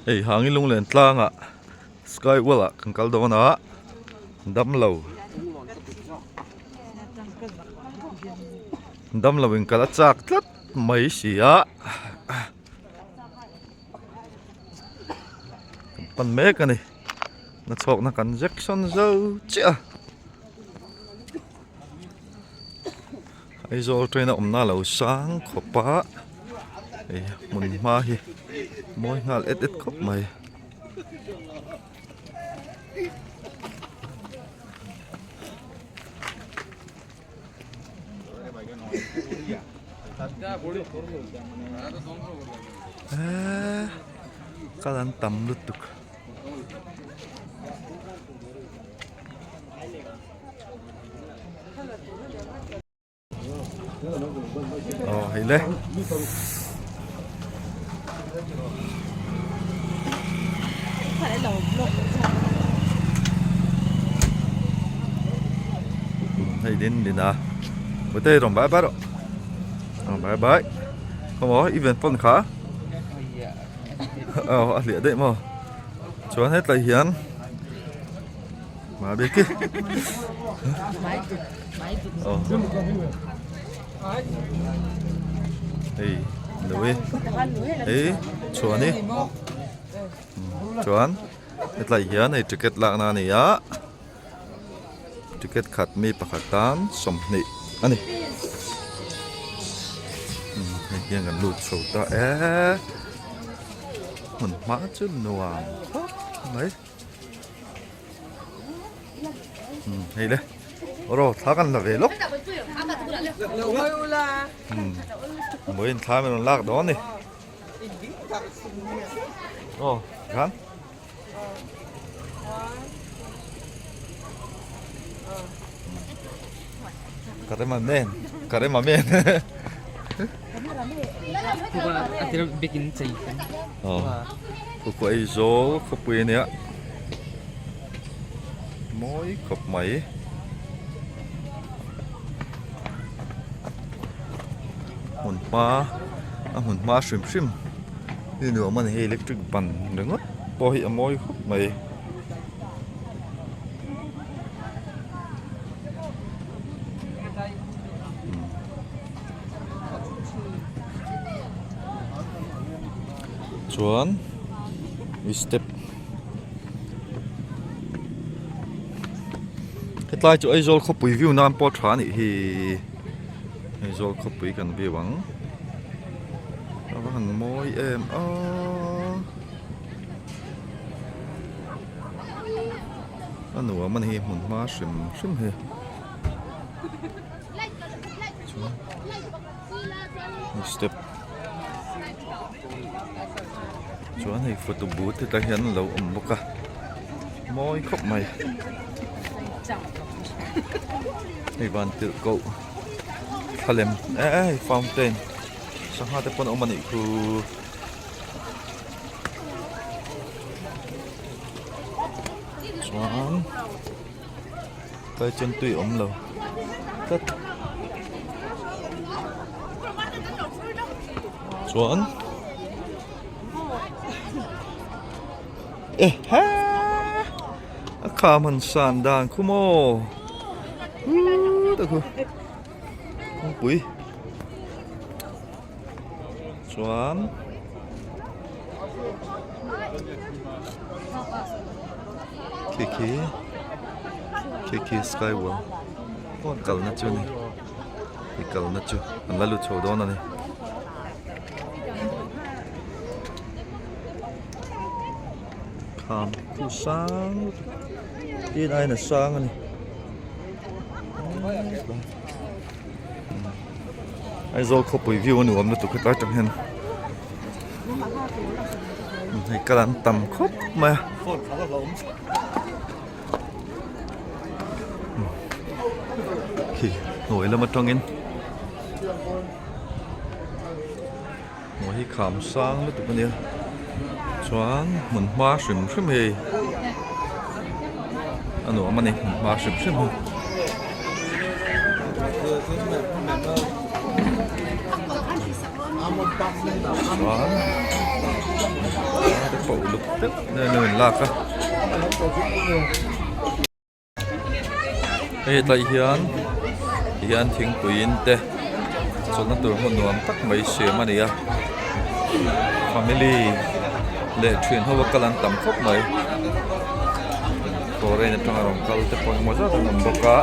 Hei hangin lunglen tlangah sky wall ah kan kal dawn a damlo damlo in kal a chak tlat mai si a kan pan mek a ni nachhawkna kan jection zo chiah a. Aizawl train a awmna lo sang khawp a hei hmun hma hi mawi nghal et et khawp mai. Eee kal an tam lutuk. Aw hei le. Hei din din a. Bute rong bai bai ro. Rong bai bai. Không có event phone kha. Aw a hliah daih maw. Chuan hetlai hian Mabiki. Oh. Hei, Louis. Hei, chuan i. Chuan hetlai hian hei ticket lakna a ni a. Ticket khat mi pakhat tan 20 a ni. Hei hian kan lut chho ta e. Hmun hma chu nuam khawp mai. Hei le ro thla kan la ve lawk vawiin thla min rawn lak dawn a ni aw khan karema men karema men aw Kukua Aizawl khawpui a nia mawi khawp mai hmun hma a hmun hma hrim hrim hi nuam a ni hei electric ban ringawt pawh hi a mawi khawp mai. Chuan i step hetlai chu Aizawl khawpui view nan pawh tha a nih hi Aizawl khawpui kan view ang a va han mawi em a a nuam a ni hi hmun hma hrim hrim hi chuan step chuan hei photo booth te hian a lo awm bawk a mawi khawp mai hei van tirh koh thlalem eh hei fountain sangha te pawn a awm a nih khu chuan tlai chuan tui a awm lo tlat chuan eh ha a kham han san dan khu maw ta khu kawngpui chuan khi khi khi khi sky world kalna chu a ni hei kalna chu an la lut chho dawn a ni. Kham khu sang lutuk tin aiin a sang a ni. Aizawl khawpui view a nuam lutuk hetlai tang hian hei kal an tam khawp mai a khi hnuai lam atangin hnuai hi kham sang lutuk a nia chuan hmun hma hrim hrim hei a nuam a ni hmun hma hrim hrim hi. Chuan te pawh uluk. deuh deuh an lo in lak a. Hei hetlai hian tihian thingpui in te chawlhna tur hmun nuam tak mai siam a ni a family leh thian ho a kal an tam khawp mai foreign atanga rawn kal te pawh engemaw zat an awm bawk a.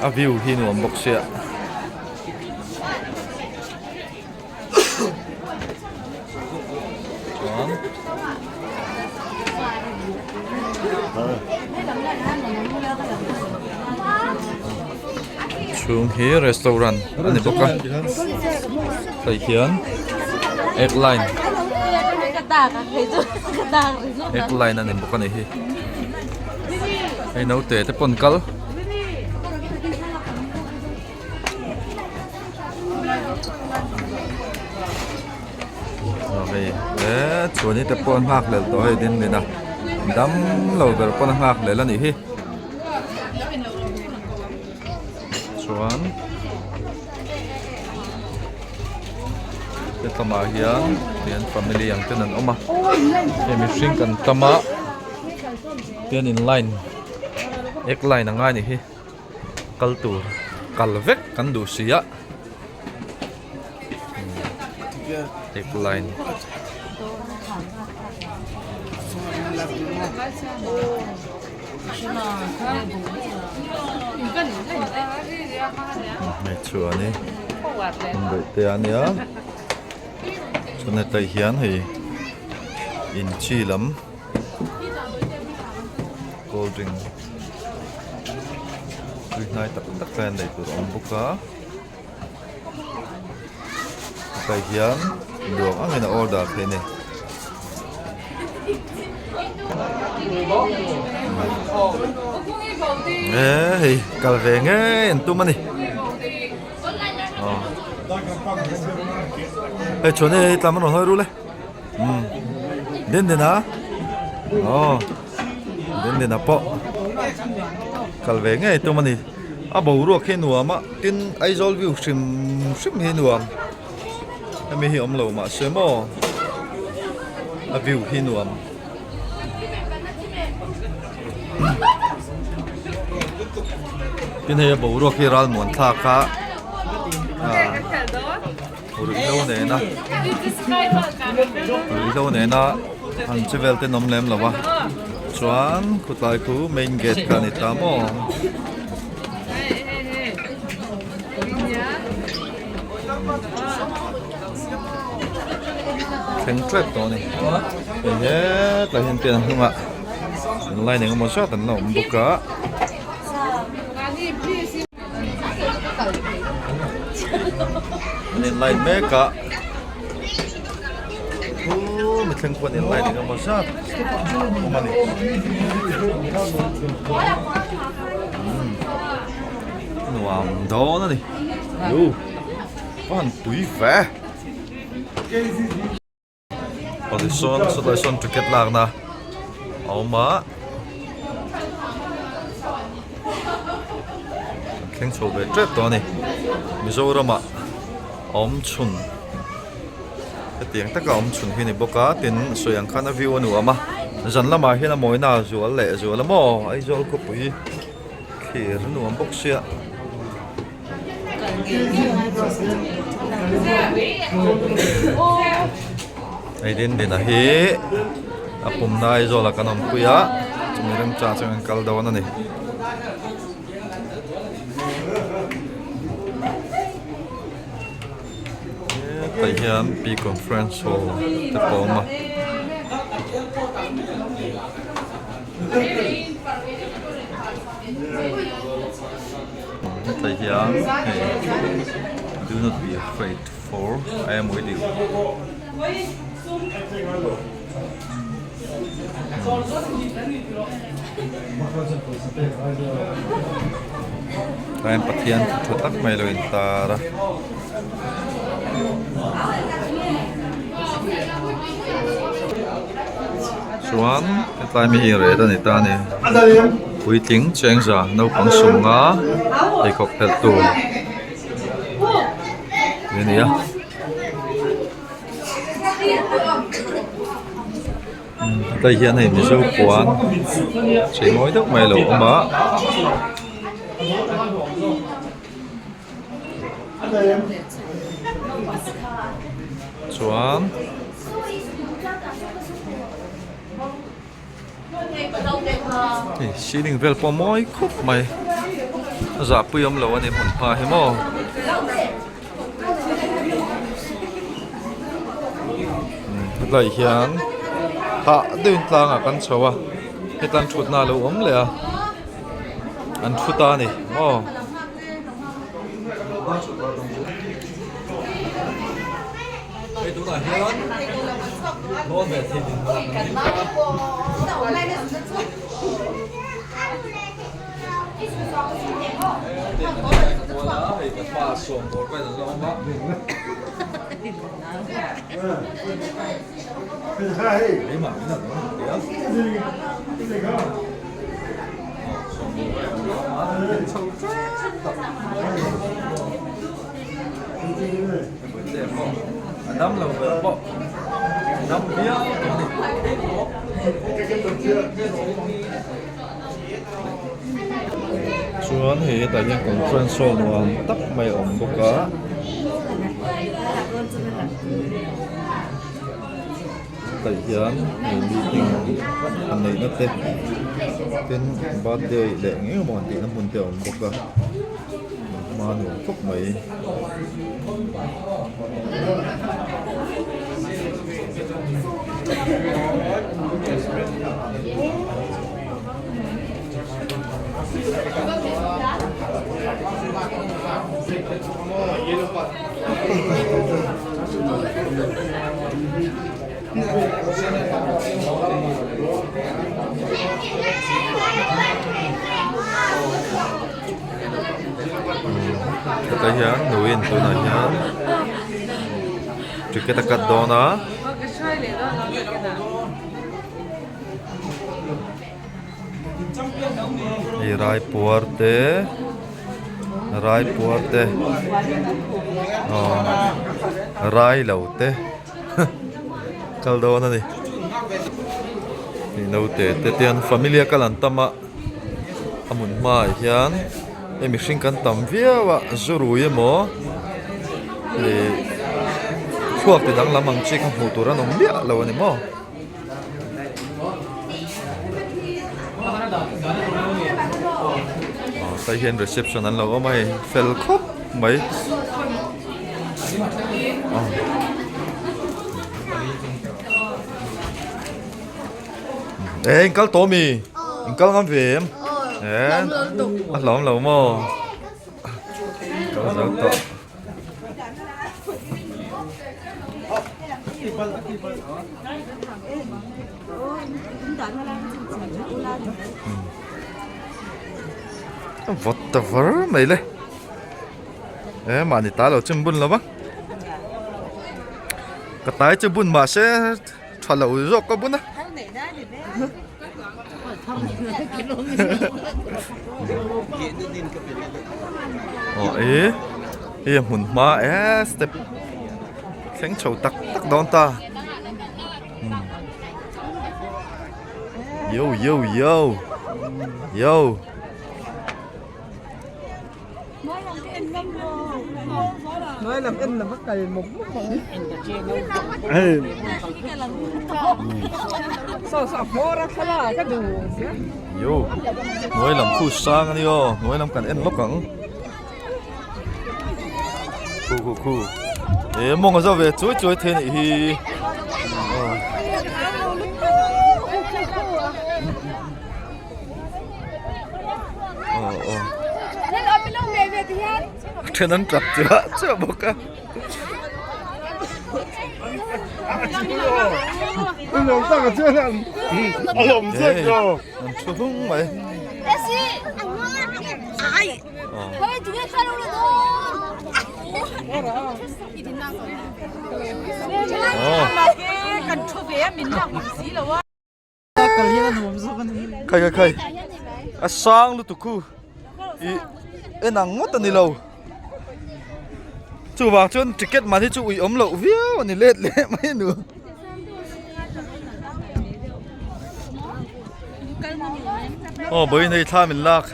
A view hi nuam bawk sia. Chuan chhung hi restaurant a ni bawk a hei hian egg line egg line a ni bawk a ni hi hei naute te pawn kal. Hei chhuani te pawh a nghak hlel tawh hei din din a dam lo ber pawn a nghak hlel a nih hi chuan hetlangah hian tian family ang ten an awm a hei mihring kan tam a tian in line ek line a ngai a nih hi. Kal tur kal vek kan duh si a tag line hmeichhia a ni bawihte a nia chuan hetlai hian hei inchi lam. Cold drink tui hnai tak tak te an nei tur a awm bawk a hetlai hian duang angin a order theih a ni. Eee hei kal ve ngei an tum a ni hei chuan hei tlam an rawn hawi rul e. Umm den den a aw den den a pawh kal ve ngei tum a ni a boruak hi nuam a tin Aizawl view hrim hrim hi nuam hemi hi awm lo mahse maw a view hi nuam. Tin hei a boruak hi ralmuan thlak a ah. Ruihhlo nena ruihhlo nena an che vel te an awm lem lo a chuan khawtlai khu main gate kha a ni ta maw. Thleng tep tawh a ni hei hetlai hian pian a hnungah line engemaw zat an la awm bawk a. An in line mek a khu mi thleng pawh an in line eng emaw zat awm a ni nuam dawn a ni yu a han pui ve. Aw tichuan sawtlai sawn ticket lakna a awm a kan thleng chho ve tep tawh a ni Mizoram ah a awm chhun hetiang taka awm chhun hi a ni bawk a tin sawi ang khan a view a nuam a zan lamah hian a mawina a zual leh zual a maw Aizawl khawpui thlir a nuam bawk sia. Hei din din a hi a pumna Aizawl ah kan awmpui a chumi remchang chuan kan kal dawn a ni. Hetah hian P conference hall te pawh a awm a. Hetah hian hei do not be afraid for I am with you. Tlai hian Pathian thu tha tak mai lo intar a. Chuan hetlai mi hi ret a ni ta a ni. Puitling chengza naupang sum nga pheikhawk phelh tur. a ni a. Hetlai hian hei Mizo puan chei mawi deuh mai a lo awm a. Chuan hei ceiling vel pawh mawi khawp mai a zahpui awm lo a ni hmun hma hi maw. Hetlai hian hah deuhin tlangah kan chho a hetan thutna a lo awm leh a an thu ta a ni maw. Hei tunah hian lawn ve thei dinhmun ah kan ding ta a. Hei ka hmaah sawmbawl vel an la awm a. Keimah min an awm tia. Sawmbawl vel an la awm a. Chho tep tak. A dam lo ber pawh a dam viau tawh a ni. Chuan hei hetah hian conference hall nuam tak mai a awm bawk a. Hetah hian hei meeting an neihna te tin birthday leh eng eng emaw an tihna hmun te a awm bawk a. Hma nuam khawp mai. Hetah hian nuin tunah hian ticket a cut dawn a. Hei raipuar te raipuar te aw rai lo te kal dawn a ni. Hei naute te tian family a kal an tam a. A hmun hmaah hian hei mihring kan tam viau a zu rui emaw ih thluak ti danglam ang chi kha hmuh tur an awm miah lo a ni maw. Aw tlai hian reception an lo awm a hei fel khawp mai. Aw. Ê in kal tawh mi? In kal ngam ve em? Ê a hlawm lo maw? Kal zo tawh. Vawt ta var mai le. Ê mahni ta lo chim bun lo va. Ka tai chu bun mahse Tha lo zawk ka bun a. Aw e hei a hmun hma e step thleng chho tak tak dawn ta. Yo yo yo yo. Yo hnuai lam khu sang a ni aw hnuai lam kan en lawk ang khu khu khu e mawng a zo ve chuai chuai thei a nih hi aw. Then an tap chiah chiah bawk a. An thu hlung mai. Khai khai khai a sang lutuk khu ih en ang ngawt a ni lo. Chuvang chuan ticket man hi chu ui awm loh viau a ni let leh mai nu. Aw vawiin hei thla min lak.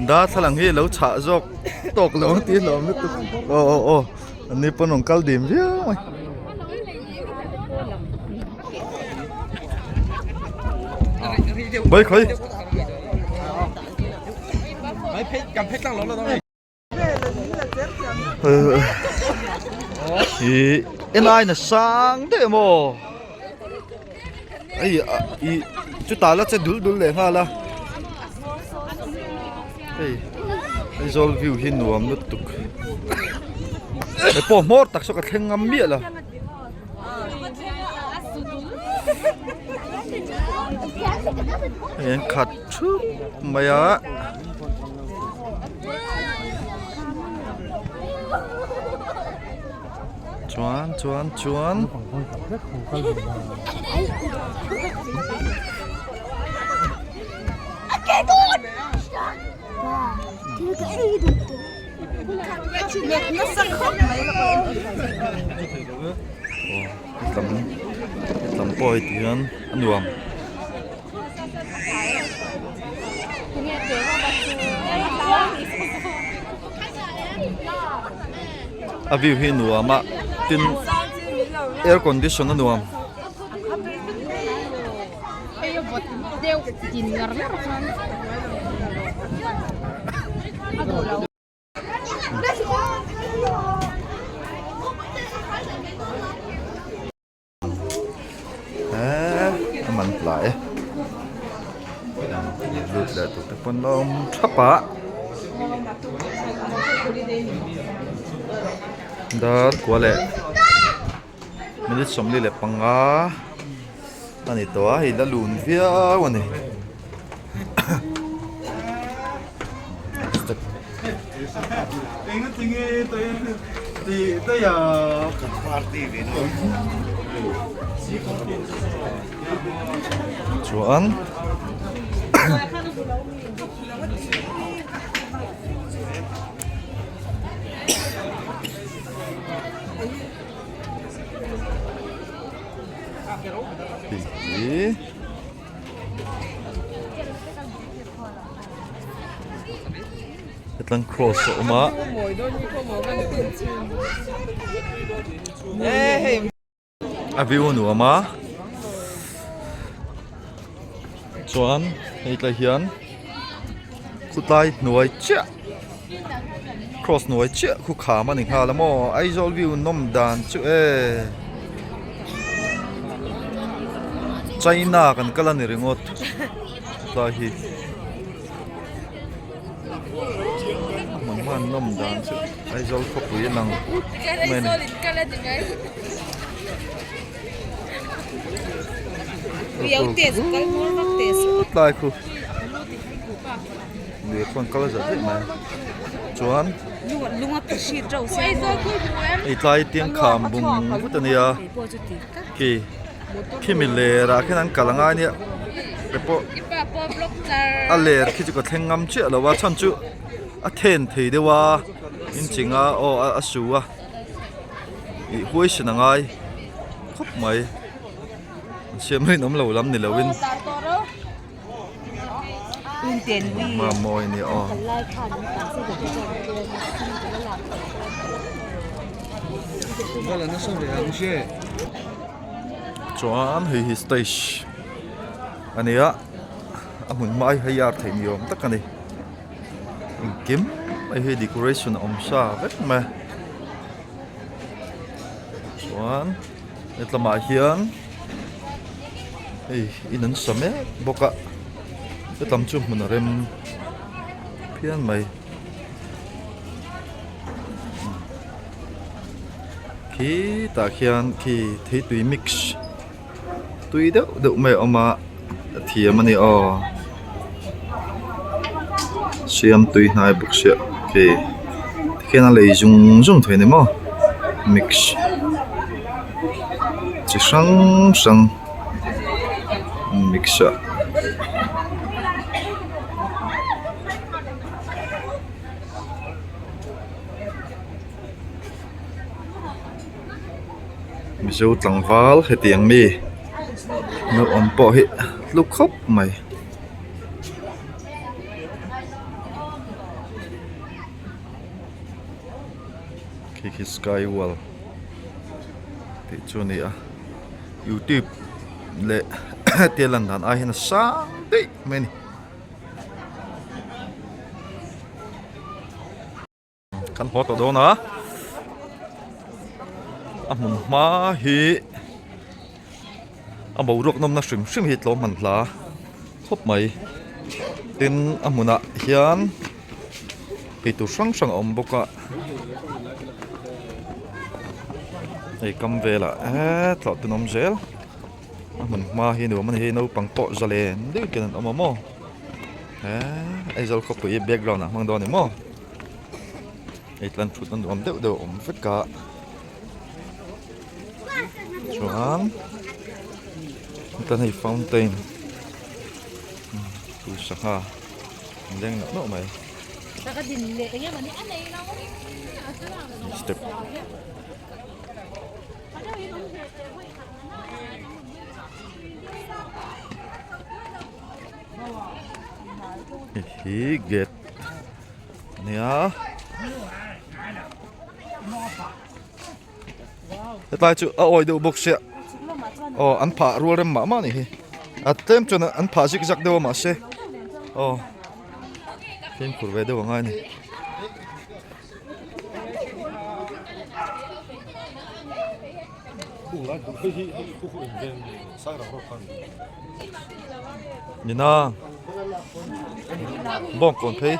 Darthlalang hi lo chhah zawk tawk lo ang tih hlawm lutuk aw aw aw an ni pawn rawn kal dim viau mai. Bai khawi. Ih en aina sang daih maw hei ih chutah la che dul dul leh nghal a hei Aizawl view hi nuam lutuk hei pawh hmawr tak saw ka thleng ngam miah lo. Hei an khat thup mai a. Chuan chuan chuan Hetlam hetlam pawh hei ti hian a nuam. A view hi nuam a tin air condition a nuam. A man tlai e lut leh tur te pawn la awm thap a dar kua leh minute 45 a ni tawh a hei la lun viau a ni. Chuan hei hi. Hetlang cross a awm a. A view a nuam a. Chuan hei tlai hian khutlai hnuai chiah cross hnuai chiah khu kham a ni nghal a maw Aizawl view nawm dan chu e. China kan kal a ni ringawt tlai hi hmun hman nawm dan chu Aizawl khawpui a lang ut mai a ni. Tlai khu lui khuan kal a zat daih mai chuan hei tlai tiang kham bung vut a nia khi khimi ler ah khian an kal angai ania te pawh a ler khi chu ka thleng ngam chiah lo a chhan chu a then thei deuh a inching a aw a su a ih huaisen a ngai khawp mai an siam rinawm lo lam ni lo in. Mawi a ni aw. Chuan hei hi stage a ni a a hmun hma hi hei ar theih ni awm tak a ni engkim mai hi decoration a awm sa vek mai a chuan Hetlamah hian hei in an sa mek bawk a hetlam chu hmun a rem phian mai khitah khian khi theitui mix tui deuh deuh mai a awm a a thiam a ni aw siam tui hnai bawk sia khi tikhian a lei zung zung thei a ni maw mix chi hrang hrang mix a. Mizo tlangval hetiang mi naupang pawh hi hlu khawp mai. Khi khi sky wall tih chu a ni a youtube leh hetia lan dan ai hian a sang daih mai a ni. Kan haw tawh dawn a a hmun hma hi a boruak nawmna hrim hrim hi tlawm hman hla khawp mai tin a hmunah hian eitur hrang hrang a awm bawk a hei kam velah eee tlawh ten a awm zel a hmun hma hi nuam a ni hei naupang pawh zalen deuh ten an awm a maw eee Aizawl khawpui hi background ah hmang dawn a ni maw hei tlan thut na nuam deuh deuh a awm vek a chuan hetan hei fountain tui sangha an leng neuh neuh mai step. Hei hi gate a nia hetlai chu a awi deuh bawk sia aw an phah rual rem mah mah a nih hi a tlem chuan an phah zik zak deuh a mahse aw fimkhur ve deuh a ngai a ni. Nina bawng kawn phei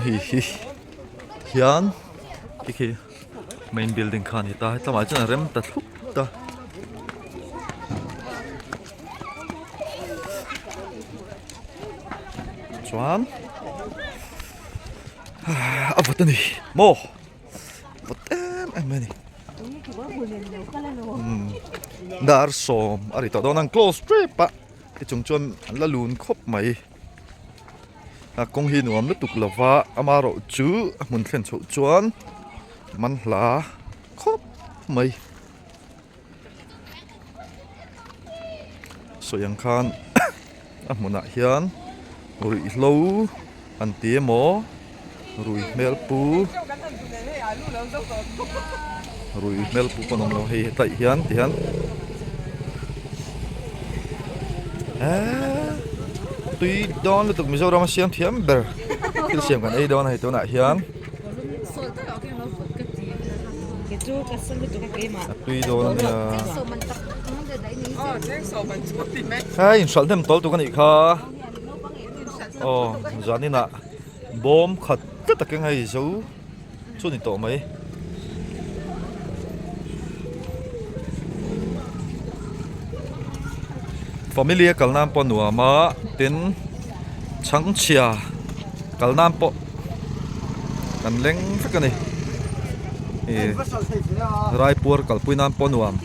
Hei hi hian tikhi main building kha a ni ta hetlaiah chuan a rem ta thlup ta. Chuan a vawt a ni maw vawt em em mai a ni dar sawm a ri tawh dawn a an close tep a ti chung chuan an la lun khawp mai a kawng hi nuam lutuk lova amaherawh chu a hmun thlen chhoh chuan man hla khawp mai. Sawi ang khan a hmunah hian ruihhlo an ti emaw rui hmel pu rui hmel pu pawh an awm lo hei hetlaiah hian ti hian eee tui dawn lutuk Mizoram a siam thiam ber thil siam kan ei dawn a hei tunah hian. A tui dawn a nia hei inhralh hnem tawl tuk a nih kha aw zaninah bawm khat tlat a keng hei zo chu a ni tawh mai. Family a kal nan pawh a nuam a tin chhangchhia kal nan pawh kan leng vek a ni ih raipuar kalpui nan pawh a nuam.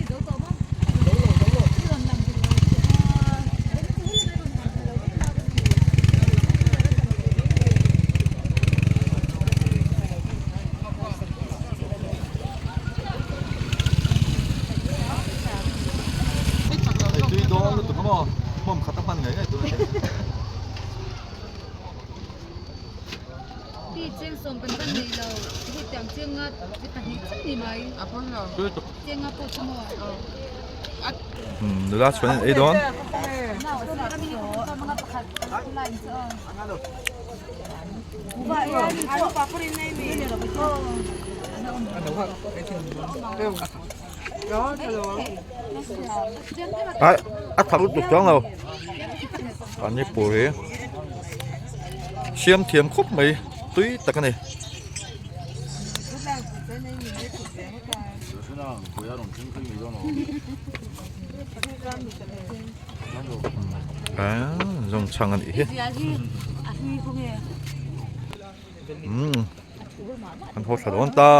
Hei tui dawn lutuk a maw hmawm khat a hman ngei ngei tur a ni. Nula chuan an ei dawn. Ai a tha lutuk chuang lo panipuri siam thiam khawp mai tui tak a ni. A zawng chhang a nih hi umm an haw thla dawn ta.